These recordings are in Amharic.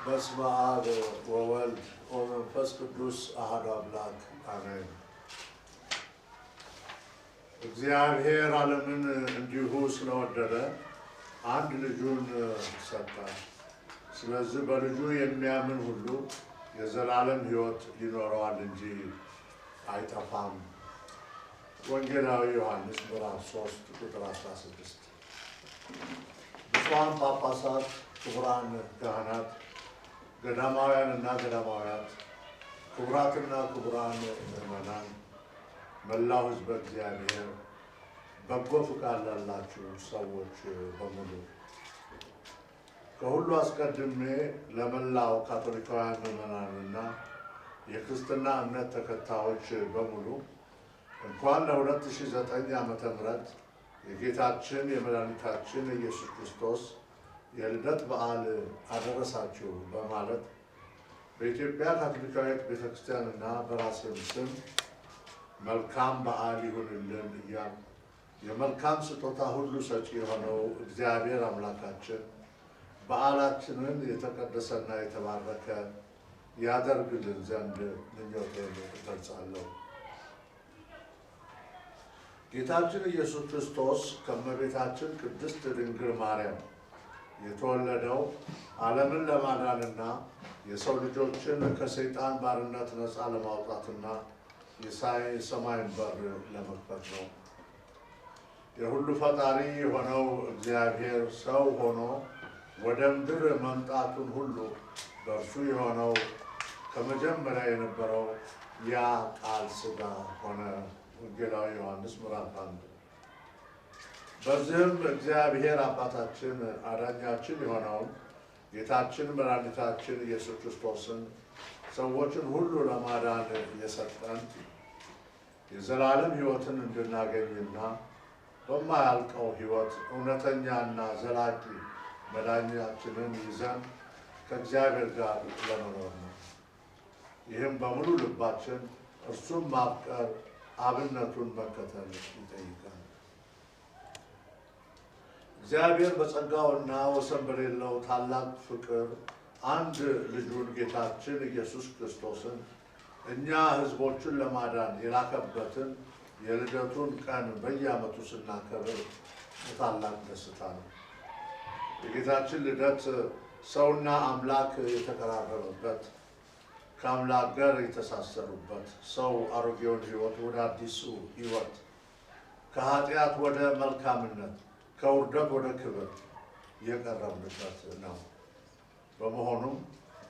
በስመ አብ ወወልድ ወመንፈስ ቅዱስ አሐዱ አምላክ አሜን። እግዚአብሔር ዓለምን እንዲሁ ስለወደደ አንድ ልጁን ሰጠ። ስለዚህ በልጁ የሚያምን ሁሉ የዘላለም ሕይወት ይኖረዋል እንጂ አይጠፋም። ወንጌላዊ ዮሐንስ ምዕራፍ 3 ቁጥር 16። ብፁዓን ጳጳሳት፣ ክቡራን ካህናት፣ ገዳማውያንና ገዳማውያት፣ ክቡራትና ክቡራን ምዕመናን፣ መላው ሕዝበ እግዚአብሔር፣ በጎ ፍቃድ ላላችሁ ሰዎች በሙሉ፣ ከሁሉ አስቀድሜ ለመላው ካቶሊካውያን ምዕመናንና የክርስትና እምነት ተከታዮች በሙሉ እንኳን ለ2009 ዓመተ ምህረት የጌታችን የመድኃኒታችን የኢየሱስ ክርስቶስ የልደት በዓል አደረሳችሁ በማለት በኢትዮጵያ ካቶሊካዊት ቤተክርስቲያንና በራሴም ስም መልካም በዓል ይሁንልን እያልኩ፣ የመልካም ስጦታ ሁሉ ሰጪ የሆነው እግዚአብሔር አምላካችን በዓላችንን የተቀደሰና የተባረከ ያደርግልን ዘንድ ምኞቴን እገልጻለሁ። ጌታችን ኢየሱስ ክርስቶስ ከእመቤታችን ቅድስት ድንግል ማርያም የተወለደው ዓለምን ለማዳንና የሰው ልጆችን ከሰይጣን ባርነት ነፃ ለማውጣትና የሰማይን በር ለመክፈት ነው። የሁሉ ፈጣሪ የሆነው እግዚአብሔር ሰው ሆኖ ወደ ምድር መምጣቱን ሁሉ በእርሱ የሆነው ከመጀመሪያ የነበረው ያ ቃል ሥጋ ሆነ። ወንጌላዊ ዮሐንስ ምዕራፍ 1። በዚህም እግዚአብሔር አባታችን አዳኛችን የሆነውን ጌታችን መድኃኒታችን ኢየሱስ ክርስቶስን ሰዎችን ሁሉ ለማዳን የሰጠን የዘላለም ሕይወትን እንድናገኝና በማያልቀው ሕይወት እውነተኛና ዘላቂ መዳኛችንን ይዘን ከእግዚአብሔር ጋር ለመኖር ነው። ይህም በሙሉ ልባችን እርሱን ማፍቀር፣ አብነቱን መከተል ይጠይቃል። እግዚአብሔር በጸጋውና ወሰን በሌለው ታላቅ ፍቅር አንድ ልጁን ጌታችን ኢየሱስ ክርስቶስን እኛ ሕዝቦቹን ለማዳን የላከበትን የልደቱን ቀን በየዓመቱ ስናከብር በታላቅ ደስታ ነው። የጌታችን ልደት ሰውና አምላክ የተቀራረበበት፣ ከአምላክ ጋር የተሳሰሩበት፣ ሰው አሮጌውን ሕይወት ወደ አዲሱ ሕይወት፣ ከኃጢአት ወደ መልካምነት፣ ከውርደት ወደ ክብር የቀረብንበት ነው። በመሆኑም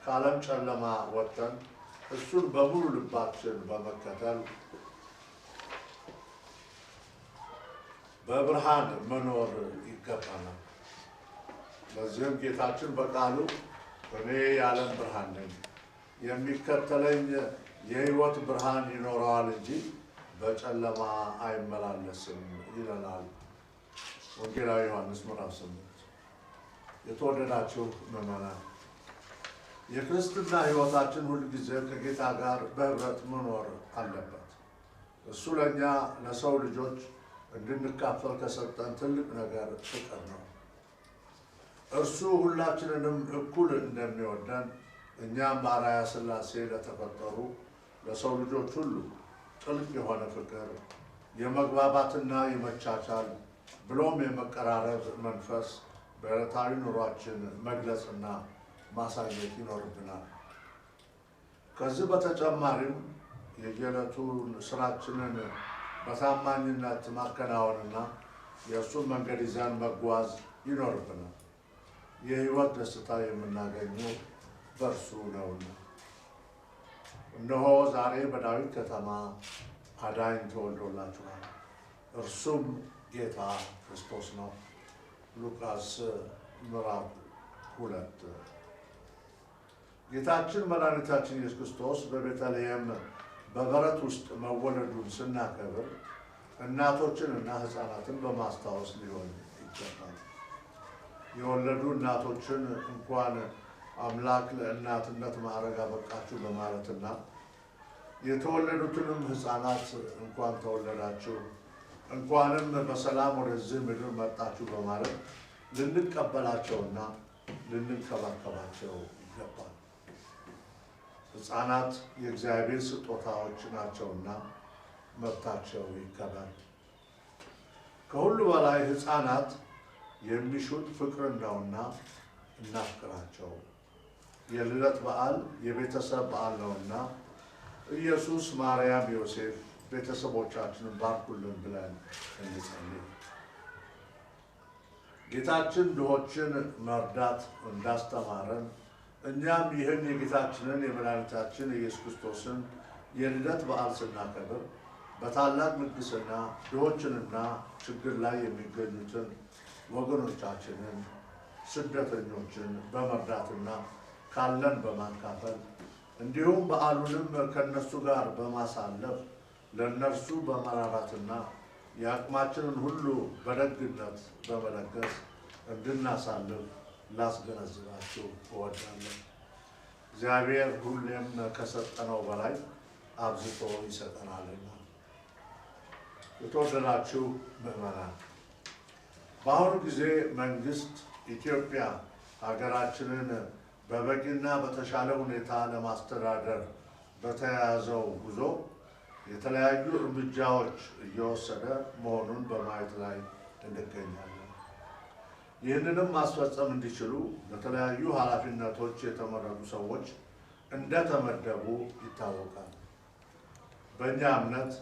ከዓለም ጨለማ ወጥተን እሱን በሙሉ ልባችን በመከተል በብርሃን መኖር ይገባናል። ለዚህም ጌታችን በቃሉ “እኔ የዓለም ብርሃን ነኝ፣ የሚከተለኝ የሕይወት ብርሃን ይኖረዋል እንጂ በጨለማ አይመላለስም” ይለናል። ወንጌላዊ ዮሐንስ ምዕራፍ 8። የተወደዳችሁ ምዕመናን፣ የክርስትና ሕይወታችን ሁልጊዜ ከጌታ ጋር በህብረት መኖር አለበት። እሱ ለእኛ ለሰው ልጆች እንድንካፈል ከሰጠን ትልቅ ነገር ፍቅር ነው። እርሱ ሁላችንንም እኩል እንደሚወደን እኛም በአርአያ ሥላሴ ለተፈጠሩ ለሰው ልጆች ሁሉ ጥልቅ የሆነ ፍቅር፣ የመግባባትና የመቻቻል ብሎም የመቀራረብ መንፈስ በዕለታዊ ኑሯችን መግለጽና ማሳየት ይኖርብናል። ከዚህ በተጨማሪም የየዕለቱን ስራችንን በታማኝነት ማከናወንና የእርሱን መንገድ ይዘን መጓዝ ይኖርብናል። የህይወት ደስታ የምናገኘው በእርሱ ነውና። እነሆ ዛሬ በዳዊት ከተማ አዳኝ ተወልዶላችኋል፣ እርሱም ጌታ ክርስቶስ ነው። ሉቃስ ምዕራፍ 2። ጌታችን መድኃኒታችን ኢየሱስ ክርስቶስ በቤተልሔም በበረት ውስጥ መወለዱን ስናከብር እናቶችን እና ሕፃናትን በማስታወስ ሊሆን ይገባል። የወለዱ እናቶችን እንኳን አምላክ ለእናትነት ማዕረግ አበቃችሁ በማለትና የተወለዱትንም ሕፃናት እንኳን ተወለዳችሁ፣ እንኳንም በሰላም ወደዚህ ምድር መጣችሁ በማለት ልንቀበላቸውና ልንንከባከባቸው ይገባል። ሕፃናት የእግዚአብሔር ስጦታዎች ናቸውና መብታቸው ይከበር። ከሁሉ በላይ ሕፃናት የሚሹት ፍቅርን ነውና እናፍቅራቸው። የልደት በዓል የቤተሰብ በዓል ነውና ኢየሱስ፣ ማርያም፣ ዮሴፍ ቤተሰቦቻችንን ባርኩልን ብለን እንጸልይ። ጌታችን ድሆችን መርዳት እንዳስተማረን እኛም ይህን የጌታችንን የመድኃኒታችን የኢየሱስ ክርስቶስን የልደት በዓል ስናከብር በታላቅ ልግስና ድሆችንና ችግር ላይ የሚገኙትን ወገኖቻችንን፣ ስደተኞችን በመርዳትና ካለን በማካፈል እንዲሁም በዓሉንም ከእነሱ ጋር በማሳለፍ ለእነርሱ በመራራትና የአቅማችንን ሁሉ በደግነት በመለገስ እንድናሳልፍ ላስገነዝባችሁ እወዳለሁ። እግዚአብሔር ሁሌም ከሰጠነው በላይ አብዝቶ ይሰጠናልና። የተወደዳችሁ ምዕመናን፣ በአሁኑ ጊዜ መንግስት ኢትዮጵያ ሀገራችንን በበቂና በተሻለ ሁኔታ ለማስተዳደር በተያያዘው ጉዞ የተለያዩ እርምጃዎች እየወሰደ መሆኑን በማየት ላይ እንገኛለን። ይህንንም ማስፈጸም እንዲችሉ ለተለያዩ ኃላፊነቶች የተመረጡ ሰዎች እንደተመደቡ ይታወቃል። በእኛ እምነት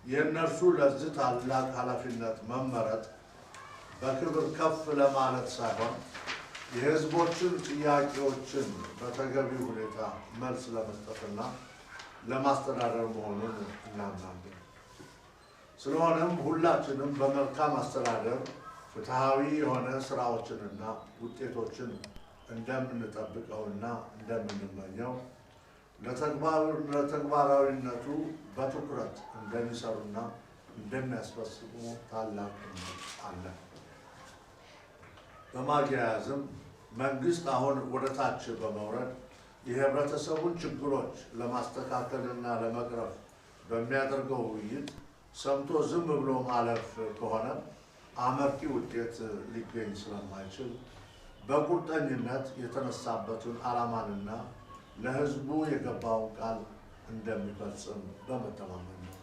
የእነርሱ ለዚህ ታላቅ ኃላፊነት መመረጥ በክብር ከፍ ለማለት ሳይሆን የሕዝቦችን ጥያቄዎችን በተገቢ ሁኔታ መልስ ለመስጠትና ለማስተዳደር መሆኑን እናምናለን። ስለሆነም ሁላችንም በመልካም አስተዳደር ፍትሐዊ የሆነ ስራዎችንና ውጤቶችን እንደምንጠብቀውና እንደምንመኘው ለተግባራዊነቱ በትኩረት እንደሚሰሩና እንደሚያስፈጽሙ ታላቅ እምነት አለን። በማያያዝም መንግስት አሁን ወደ ታች በመውረድ የህብረተሰቡን ችግሮች ለማስተካከልና ለመቅረፍ በሚያደርገው ውይይት ሰምቶ ዝም ብሎ ማለፍ ከሆነ አመርቂ ውጤት ሊገኝ ስለማይችል በቁርጠኝነት የተነሳበትን ዓላማንና ለህዝቡ የገባውን ቃል እንደሚፈጽም በመተማመን ነው።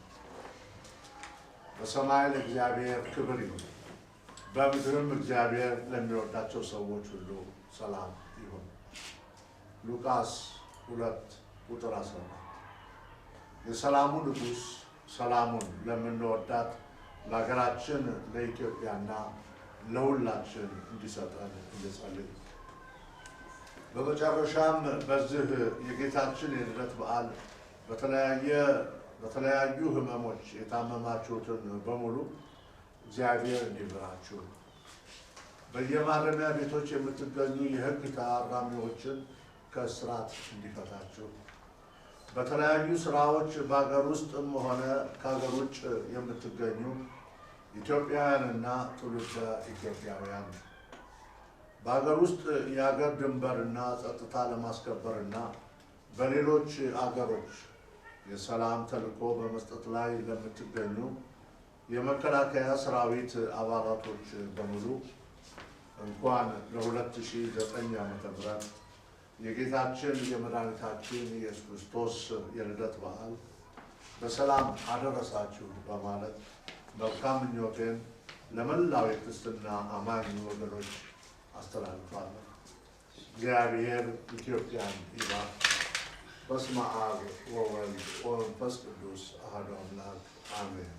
በሰማይ ለእግዚአብሔር ክብር ይሁን፣ በምድርም እግዚአብሔር ለሚወዳቸው ሰዎች ሁሉ ሰላም ይሁን። ሉቃስ 2 ቁጥር 14። የሰላሙ ንጉሥ ሰላሙን ለምንወዳት ለሀገራችን ለኢትዮጵያና ለሁላችን እንዲሰጠን እንጸልይ። በመጨረሻም በዚህ የጌታችን የልደት በዓል በተለያዩ ሕመሞች የታመማችሁትን በሙሉ እግዚአብሔር እንዲምራችሁ፣ በየማረሚያ ቤቶች የምትገኙ የሕግ ታራሚዎችን ከእስራት እንዲፈታችሁ፣ በተለያዩ ስራዎች በሀገር ውስጥም ሆነ ከሀገር ውጭ የምትገኙ ኢትዮጵያውያንና ትውልደ ኢትዮጵያውያን፣ በሀገር ውስጥ የሀገር ድንበርና ጸጥታ ለማስከበርና በሌሎች አገሮች የሰላም ተልዕኮ በመስጠት ላይ ለምትገኙ የመከላከያ ሰራዊት አባላቶች በሙሉ እንኳን ለ2009 ዓ.ም. የጌታችን የመድኃኒታችን የኢየሱስ ክርስቶስ የልደት በዓል በሰላም አደረሳችሁ በማለት መልካም ምኞቴን ለመላው የክርስትና አማኝ ወገኖች አስተላልፋለሁ። እግዚአብሔር ኢትዮጵያን ይባርክ። በስመ አብ ወወልድ ወመንፈስ ቅዱስ አሐዱ አምላክ አሜን።